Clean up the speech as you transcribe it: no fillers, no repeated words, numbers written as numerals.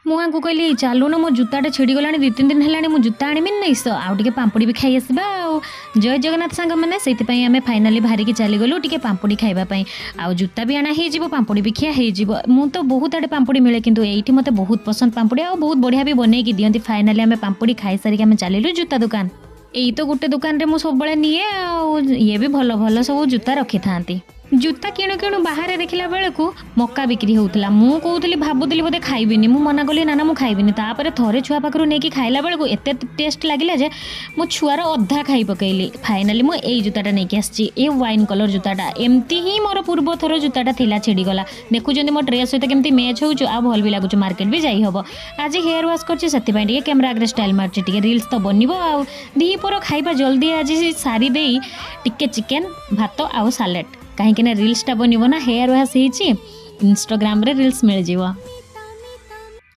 ମୁଁ ଆଙ୍କୁ କହିଲି, ଚାଲୁନ, ମୋ ଜୁତାଟା ଛିଡ଼ିଗଲାଣି, 2-3 ଦିନ ହେଲାଣି, ମୁଁ ଜୁତା ଆଣିବିନି ନାଇଁ ତ? ଆଉ ଟିକେ ପାମ୍ପୁଡ଼ି ବି ଖାଇ ଆସିବା। ଆଉ ଜୟ ଜଗନ୍ନାଥ ସାଙ୍ଗମାନେ। ସେଇଥିପାଇଁ ଆମେ ଫାଇନାଲି ବାହାରିକି ଚାଲିଗଲୁ ଟିକେ ପାମ୍ପୁଡ଼ି ଖାଇବା ପାଇଁ। ଆଉ ଜୁତା ବି ଆଣା ହେଇଯିବ, ପାମ୍ପୁଡ଼ି ବି ଖିଆ ହେଇଯିବ। ମୁଁ ତ ବହୁତ ଆଡ଼େ ପାମ୍ପୁଡ଼ି ମିଳେ, କିନ୍ତୁ ଏଇଠି ମୋତେ ବହୁତ ପସନ୍ଦ ପାମ୍ପୁଡ଼ି ଆଉ ବହୁତ ବଢ଼ିଆ ବି ବନେଇକି ଦିଅନ୍ତି। ଫାଇନାଲି ଆମେ ପାମ୍ପୁଡ଼ି ଖାଇସାରିକି ଆମେ ଚାଲିଲୁ ଜୁତା ଦୋକାନ। ଏଇ ତ ଗୋଟେ ଦୋକାନରେ ମୁଁ ସବୁବେଳେ ନିଏ ଆଉ ଇଏ ବି ଭଲ ଭଲ ସବୁ ଜୁତା ରଖିଥାନ୍ତି। ଜୁତା କିଣୁ କିଣୁ ବାହାରେ ଦେଖିଲା ବେଳକୁ ମକା ବିକ୍ରି ହେଉଥିଲା। ମୁଁ କହୁଥିଲି, ଭାବୁଥିଲି ବୋଧେ ଖାଇବିନି। ମୁଁ ମନା କଲି, ନା ନା, ମୁଁ ଖାଇବିନି। ତାପରେ ଥରେ ଛୁଆ ପାଖରୁ ନେଇକି ଖାଇଲା ବେଳକୁ ଏତେ ଟେଷ୍ଟ ଲାଗିଲା ଯେ ମୁଁ ଛୁଆର ଅଧା ଖାଇ ପକେଇଲି। ଫାଇନାଲି ମୁଁ ଏଇ ଜୁତାଟା ନେଇକି ଆସିଛି, ଏ ୱାଇନ୍ କଲର୍ ଜୁତାଟା। ଏମିତି ହିଁ ମୋର ପୂର୍ବ ଥର ଜୁତାଟା ଥିଲା, ଛିଡ଼ିଗଲା। ଦେଖୁଛନ୍ତି ମୋ ଡ୍ରେସ୍ ସହିତ କେମିତି ମ୍ୟାଚ୍ ହେଉଛି ଆଉ ଭଲ ବି ଲାଗୁଛି, ମାର୍କେଟ ବି ଯାଇ ହେବ। ଆଜି ହେୟାର ୱାଶ୍ କରିଛି, ସେଥିପାଇଁ ଟିକେ କ୍ୟାମେରା ଆଗରେ ଷ୍ଟାଇଲ୍ ମାରୁଛି। ଟିକେ ରିଲ୍ସ ତ ବନିବ। ଆଉ ଦ୍ୱିପହର ଖାଇବା ଜଲ୍ଦି ଆଜି ସାରି ଦେଇ ଟିକେ ଚିକେନ୍, ଭାତ ଆଉ ସାଲାଡ଼, କାହିଁକି ନା ରିଲ୍ସଟା ବନିବ ନା। ହେୟାର ୱାଶ୍ ହେଇଛି, ଇନଷ୍ଟାଗ୍ରାମରେ ରିଲ୍ସ ମିଳିଯିବ।